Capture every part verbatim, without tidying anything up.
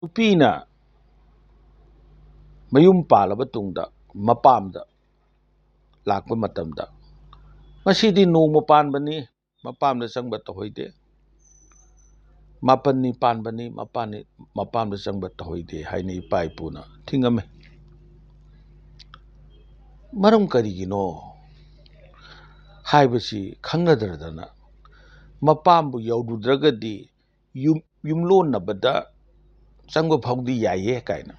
ꯅꯨꯄꯤꯅ ꯃꯌꯨꯝ ꯄꯥꯜꯂꯕ ꯇꯨꯡꯗ ꯃꯄꯥꯝꯗ ꯂꯥꯛꯄ ꯃꯇꯝꯗ, ꯃꯁꯤꯗꯤ ꯅꯣꯡꯃ ꯄꯥꯟꯕꯅꯤ, ꯃꯄꯥꯝꯗ ꯆꯪꯕ ꯇꯧꯍꯩꯗꯦ, ꯃꯥꯄꯟꯅꯤ ꯄꯥꯟꯕꯅꯤ, ꯃꯄꯥꯟꯅꯤ, ꯃꯄꯥꯝꯗ ꯆꯪꯕ ꯇꯧꯍꯩꯗꯦ ꯍꯥꯏꯅ ꯏꯄꯥ ꯏꯄꯨꯅ ꯊꯤꯡꯉꯝꯃꯤ꯫ ꯃꯔꯝ ꯀꯔꯤꯒꯤꯅꯣ ꯍꯥꯏꯕꯁꯤ ꯈꯪꯅꯗ꯭ꯔꯗꯅ, ꯃꯄꯥꯝꯕꯨ ꯌꯧꯔꯨꯗ꯭ꯔꯒꯗꯤ ꯌꯨꯝ, ꯌꯨꯝꯂꯣꯟꯅꯕꯗ ꯆꯪꯕ ꯐꯥꯎꯗꯤ ꯌꯥꯏꯌꯦ ꯀꯥꯏꯅ,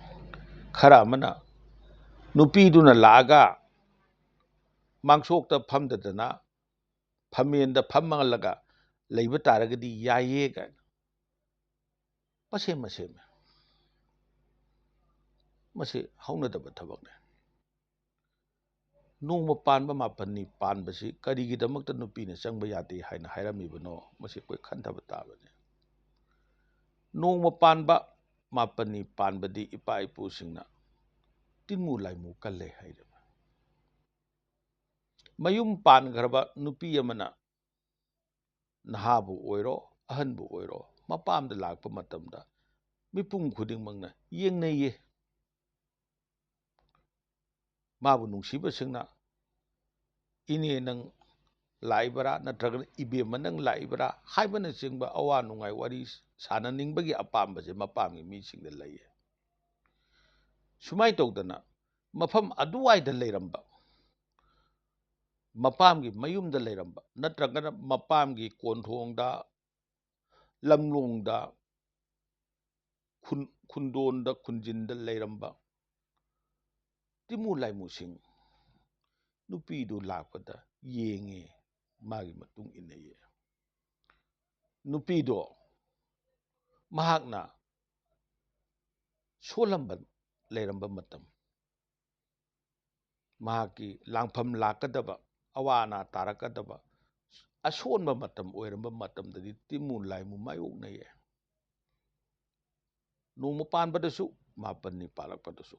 ꯈꯔ ꯑꯃꯅ ꯅꯨꯄꯤꯗꯨꯅ ꯂꯥꯛꯑꯒ ꯃꯥꯡꯁꯣꯛꯇ ꯐꯝꯗꯗꯅ ꯐꯝꯃꯦꯟꯗ ꯐꯝꯃꯜꯂꯒ ꯂꯩꯕ ꯇꯥꯔꯒꯗꯤ ꯌꯥꯏꯌꯦ ꯀꯥꯏꯅ ꯄꯁꯦꯝ ꯃꯁꯦꯝꯃꯦ꯫ ꯃꯁꯤ ꯍꯧꯅꯗꯕ ꯊꯕꯛꯅꯦ꯫ ꯅꯣꯡꯃ ꯄꯥꯟꯕ ꯃꯥꯄꯟꯅꯤ ꯄꯥꯟꯕꯁꯤ ꯀꯔꯤꯒꯤꯗꯃꯛꯇ ꯅꯨꯄꯤꯅ ꯆꯪꯕ ꯌꯥꯗꯦ ꯍꯥꯏꯅ ꯍꯥꯏꯔꯝꯃꯤꯕꯅꯣ, ꯃꯁꯤ ꯑꯩꯈꯣꯏ ꯈꯟꯊꯕ ꯇꯥꯕꯅꯤ꯫ ꯅꯣꯡꯃ ꯄꯥꯟꯕ ꯃꯥꯄꯟꯅꯤ ꯄꯥꯟꯕꯗꯤ ꯏꯄꯥ ꯏꯄꯨꯁꯤꯡꯅ ꯇꯤꯟꯃꯨ ꯂꯥꯏꯃꯨ ꯀꯜꯂꯦ ꯍꯥꯏꯔꯤꯕ꯫ ꯃꯌꯨꯝ ꯄꯥꯟꯈ꯭ꯔꯕ ꯅꯨꯄꯤ ꯑꯃꯅ, ꯅꯍꯥꯕꯨ ꯑꯣꯏꯔꯣ, ꯑꯍꯟꯕꯨ ꯑꯣꯏꯔꯣ, ꯃꯄꯥꯝꯗ ꯂꯥꯛꯄ ꯃꯇꯝꯗ ꯃꯤꯄꯨꯝ ꯈꯨꯗꯤꯡꯃꯛꯅ ꯌꯦꯡꯅꯩꯌꯦ꯫ ꯃꯥꯕꯨ ꯅꯨꯡꯁꯤꯕꯁꯤꯡꯅ "ꯏꯅꯦ ꯅꯪ ꯂꯥꯛꯏꯕꯔꯥ?" ꯅꯠꯇ꯭ꯔꯒꯅ "ꯏꯕꯦꯝꯃ ꯅꯪ ꯂꯥꯛꯏꯕꯔꯥ?" ꯍꯥꯏꯕꯅꯆꯤꯡꯕ ꯑꯋꯥ ꯅꯨꯡꯉꯥꯏ ꯋꯥꯔꯤ ꯁꯥꯟꯅꯅꯤꯡꯕꯒꯤ ꯑꯄꯥꯝꯕꯁꯦ ꯃꯄꯥꯝꯒꯤ ꯃꯤꯁꯤꯡꯗ ꯂꯩꯌꯦ꯫ ꯁꯨꯃꯥꯏꯅ ꯇꯧꯗꯅ ꯃꯐꯝ ꯑꯗꯨꯋꯥꯏꯗ ꯂꯩꯔꯝꯕ, ꯃꯄꯥꯝꯒꯤ ꯃꯌꯨꯝꯗ ꯂꯩꯔꯝꯕ ꯅꯠꯇ꯭ꯔꯒꯅ ꯃꯄꯥꯝꯒꯤ ꯀꯣꯟꯊꯣꯡꯗ, ꯂꯝꯂꯣꯡꯗ, ꯈꯨꯟ-, ꯈꯨꯟꯗꯣꯟꯗ, ꯈꯨꯟꯖꯤꯟꯗ ꯂꯩꯔꯝꯕ ꯇꯤꯃꯨ ꯂꯥꯏꯃꯨꯁꯤꯡ ꯅꯨꯄꯤꯗꯨ ꯂꯥꯛꯄꯗ ꯌꯦꯡꯉꯦ, ꯃꯥꯒꯤ ꯃꯇꯨꯡ ꯏꯟꯅꯩꯌꯦ꯫ ꯅꯨꯄꯤꯗꯣ ꯃꯍꯥꯛꯅ ꯁꯣꯜꯂꯝꯕ ꯂꯩꯔꯝꯕ ꯃꯇꯝ, ꯃꯍꯥꯛꯀꯤ ꯂꯥꯡꯐꯝ ꯂꯥꯛꯀꯗꯕ, ꯑꯋꯥ ꯑꯅꯥ ꯇꯥꯔꯛꯀꯗꯕ ꯑꯁꯣꯟꯕ ꯃꯇꯝ ꯑꯣꯏꯔꯝꯕ ꯃꯇꯝꯗꯗꯤ ꯇꯤꯃꯨ ꯂꯥꯏꯃꯨ ꯃꯥꯌꯣꯛꯅꯩꯌꯦ꯫ ꯅꯣꯡꯃ ꯄꯥꯟꯕꯗꯁꯨ, ꯃꯥꯄꯟꯅꯤ ꯄꯥꯜꯂꯛꯄꯗꯁꯨ꯫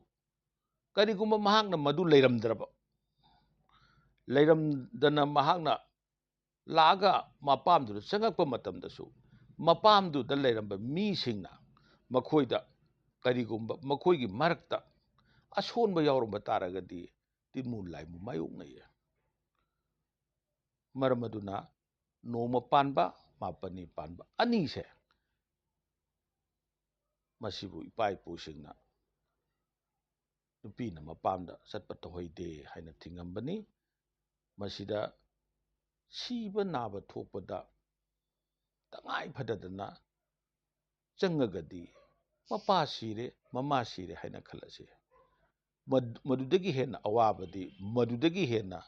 ꯀꯔꯤꯒꯨꯝꯕ ꯃꯍꯥꯛꯅ ꯃꯗꯨ ꯂꯩꯔꯝꯗ꯭ꯔꯕ, ꯂꯩꯔꯝꯗꯅ ꯃꯍꯥꯛꯅ ꯂꯥꯛꯑꯒ ꯃꯄꯥꯝꯗꯨꯗ ꯆꯪꯉꯛꯄ ꯃꯇꯝꯗꯁꯨ, ꯃꯄꯥꯝꯗꯨꯗ ꯂꯩꯔꯝꯕ ꯃꯤꯁꯤꯡꯅ ꯃꯈꯣꯏꯗ ꯀꯔꯤꯒꯨꯝꯕ ꯃꯈꯣꯏꯒꯤ ꯃꯔꯛꯇ ꯑꯁꯣꯟꯕ ꯌꯥꯎꯔꯝꯕ ꯇꯥꯔꯒꯗꯤ ꯇꯤꯟꯃꯨ ꯂꯥꯏꯃꯨ ꯃꯥꯌꯣꯛꯅꯩꯌꯦ꯫ ꯃꯔꯝ ꯑꯗꯨꯅ ꯅꯣꯡꯃ ꯄꯥꯟꯕ, ꯃꯥꯄꯟꯅꯤ ꯄꯥꯟꯕ ꯑꯅꯤꯁꯦ, ꯃꯁꯤꯕꯨ ꯏꯄꯥ ꯏꯄꯨꯁꯤꯡꯅ ꯅꯨꯄꯤꯅ ꯃꯄꯥꯝꯗ ꯆꯠꯄ ꯇꯧꯍꯩꯗꯦ ꯍꯥꯏꯅ ꯊꯤꯡꯉꯝꯕꯅꯤ꯫ ꯃꯁꯤꯗ ꯁꯤꯕ ꯅꯥꯕ ꯊꯣꯛꯄꯗ ꯇꯉꯥꯏ ꯐꯗꯗꯅ ꯆꯪꯉꯒꯗꯤ ꯃꯄꯥ ꯁꯤꯔꯦ, ꯃꯃꯥ ꯁꯤꯔꯦ ꯍꯥꯏꯅ ꯈꯜꯂꯁꯤ꯫ ꯃꯗꯨꯗꯒꯤ ꯍꯦꯟꯅ ꯑꯋꯥꯕꯗꯤ, ꯃꯗꯨꯗꯒꯤ ꯍꯦꯟꯅ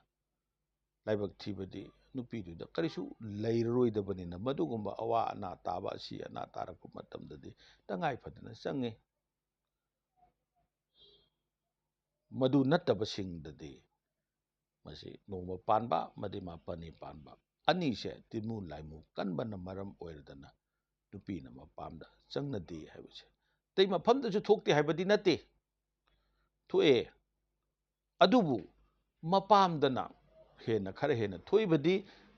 ꯂꯥꯏꯕꯛ ꯊꯤꯕꯗꯤ ꯅꯨꯄꯤꯗꯨꯗ ꯀꯔꯤꯁꯨ ꯂꯩꯔꯔꯣꯏꯗꯕꯅꯤꯅ, ꯃꯗꯨꯒꯨꯝꯕ ꯑꯋꯥ ꯑꯅꯥ ꯇꯥꯕ, ꯑꯁꯤ ꯑꯅꯥ ꯇꯥꯔꯛꯄ ꯃꯇꯝꯗꯗꯤ ꯇꯉꯥꯏ ꯐꯗꯅ ꯆꯪꯉꯤ꯫ ꯃꯗꯨ ꯅꯠꯇꯕꯁꯤꯡꯗꯗꯤ ꯃꯁꯤ ꯅꯣꯡꯃ ꯄꯥꯟꯕ ꯑꯃꯗꯤ ꯃꯥꯄꯟꯅꯤ ꯄꯥꯟꯕ ꯑꯅꯤꯁꯦ ꯇꯤꯟꯃꯨ ꯂꯥꯏꯃꯨ ꯀꯟꯕꯅ ꯃꯔꯝ ꯑꯣꯏꯔꯗꯅ ꯅꯨꯄꯤꯅ ꯃꯄꯥꯝꯗ ꯆꯪꯅꯗꯦ ꯍꯥꯏꯕꯁꯦ ꯑꯇꯩ ꯃꯐꯝꯗꯁꯨ ꯊꯣꯛꯇꯦ ꯍꯥꯏꯕꯗꯤ ꯅꯠꯇꯦ, ꯊꯣꯛꯑꯦ꯫ ꯑꯗꯨꯕꯨ ꯃꯄꯥꯝꯗꯅ ꯍꯦꯟꯅ, ꯈꯔ ꯍꯦꯟꯅ ꯊꯣꯛꯏꯕꯗꯤ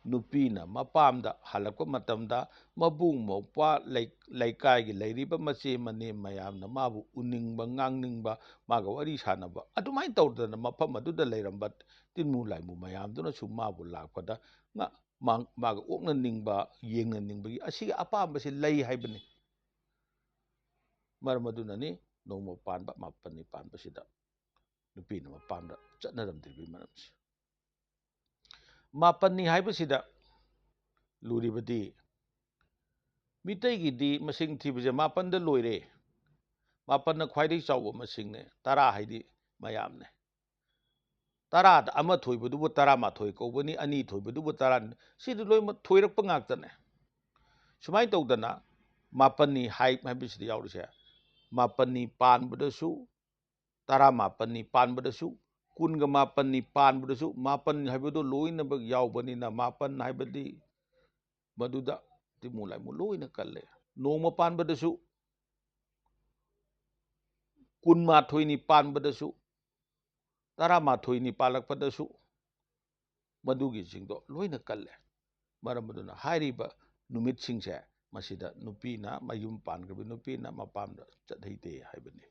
ꯅꯨꯄꯤꯅ ꯃꯄꯥꯝꯗ ꯍꯜꯂꯛꯄ ꯃꯇꯝꯗ ꯃꯕꯨꯡ ꯃꯧꯄ꯭ꯋꯥ, ꯂꯩ-, ꯂꯩꯀꯥꯏꯒꯤ ꯂꯩꯔꯤꯕ ꯃꯆꯦ ꯃꯅꯦ ꯃꯌꯥꯝꯅ ꯃꯥꯕꯨ ꯎꯅꯤꯡꯕ, ꯉꯥꯡꯅꯤꯡꯕ, ꯃꯥꯒ ꯋꯥꯔꯤ ꯁꯥꯟꯅꯕ, ꯑꯗꯨꯃꯥꯏꯅ ꯇꯧꯗꯅ ꯃꯐꯝ ꯑꯗꯨꯗ ꯂꯩꯔꯝꯕ ꯇꯤꯟꯃꯨ ꯂꯥꯏꯃꯨ ꯃꯌꯥꯝꯗꯨꯅꯁꯨ ꯃꯥꯕꯨ ꯂꯥꯛꯄꯗ ꯉ-, ꯃꯥ-, ꯃꯥꯒ ꯑꯣꯛꯅꯅꯤꯡꯕ, ꯌꯦꯡꯅꯅꯤꯡꯕꯒꯤ ꯑꯁꯤꯒꯤ ꯑꯄꯥꯝꯕꯁꯤ ꯂꯩ ꯍꯥꯏꯕꯅꯤ꯫ ꯃꯔꯝ ꯑꯗꯨꯅꯅꯤ ꯅꯣꯡꯃ ꯄꯥꯟꯕ, ꯃꯥꯄꯟꯅꯤ ꯄꯥꯟꯕꯁꯤꯗ ꯅꯨꯄꯤꯅ ꯃꯄꯥꯝꯗ ꯆꯠꯅꯔꯝꯗ꯭ꯔꯤꯕꯒꯤ ꯃꯔꯝꯁꯦ꯫ ꯃꯥꯄꯟꯅꯤ ꯍꯥꯏꯕꯁꯤꯗ ꯂꯨꯔꯤꯕꯗꯤ ꯃꯤꯇꯩꯒꯤꯗꯤ ꯃꯁꯤꯡ ꯊꯤꯕꯁꯦ ꯃꯥꯄꯟꯗ ꯂꯣꯏꯔꯦ꯫ ꯃꯥꯄꯟꯅ ꯈ꯭ꯋꯥꯏꯗꯒꯤ ꯆꯥꯎꯕ ꯃꯁꯤꯡꯅꯦ꯫ ꯇꯔꯥ ꯍꯥꯏꯗꯤ ꯃꯌꯥꯝꯅꯦ꯫ ꯇꯔꯥꯗ ꯑꯃ ꯊꯣꯏꯕꯗꯨꯕꯨ ꯇꯔꯥꯃꯥꯊꯣꯏ ꯀꯧꯕꯅꯤ, ꯑꯅꯤ ꯊꯣꯏꯕꯗꯨꯕꯨ ꯇꯔꯥꯅꯤ꯫ ꯁꯤꯗꯤ ꯂꯣꯏꯅꯃꯛ ꯊꯣꯏꯔꯛꯄ ꯉꯥꯛꯇꯅꯦ꯫ ꯁꯨꯃꯥꯏꯅ ꯇꯧꯗꯅ ꯃꯥꯄꯟꯅꯤ ꯍꯥꯏ-, ꯍꯥꯏꯕꯁꯤꯗ ꯌꯥꯎꯔꯤꯁꯦ, ꯃꯥꯄꯟꯅꯤ ꯄꯥꯟꯕꯗꯁꯨ, ꯇꯔꯥꯃꯥꯄꯟꯅꯤ ꯄꯥꯟꯕꯗꯁꯨ, ꯀꯨꯟꯒ ꯃꯥꯄꯟꯅꯤ ꯄꯥꯟꯕꯗꯁꯨ, ꯃꯥꯄꯟ ꯍꯥꯏꯕꯗꯨ ꯂꯣꯏꯅꯃꯛ ꯌꯥꯎꯕꯅꯤꯅ, ꯃꯥꯄꯟ ꯍꯥꯏꯕꯗꯤ ꯃꯗꯨꯗ ꯇꯤꯃꯨ ꯂꯥꯏꯃꯨ ꯂꯣꯏꯅ ꯀꯜꯂꯦ꯫ ꯅꯣꯡꯃ ꯄꯥꯟꯕꯗꯁꯨ, ꯀꯨꯟꯃꯥꯊꯣꯏꯅꯤ ꯄꯥꯟꯕꯗꯁꯨ, ꯇꯔꯥꯃꯥꯊꯣꯏꯅꯤ ꯄꯥꯜꯂꯛꯄꯗꯁꯨ ꯃꯗꯨꯒꯤꯁꯤꯡꯗꯣ ꯂꯣꯏꯅ ꯀꯜꯂꯦ꯫ ꯃꯔꯝ ꯑꯗꯨꯅ ꯍꯥꯏꯔꯤꯕ ꯅꯨꯃꯤꯠꯁꯤꯡꯁꯦ ꯃꯁꯤꯗ ꯅꯨꯄꯤꯅ, ꯃꯌꯨꯝ ꯄꯥꯟꯈ꯭ꯔꯕ ꯅꯨꯄꯤꯅ ꯃꯄꯥꯝꯗ ꯆꯠꯍꯩꯗꯦ ꯍꯥꯏꯕꯅꯤ꯫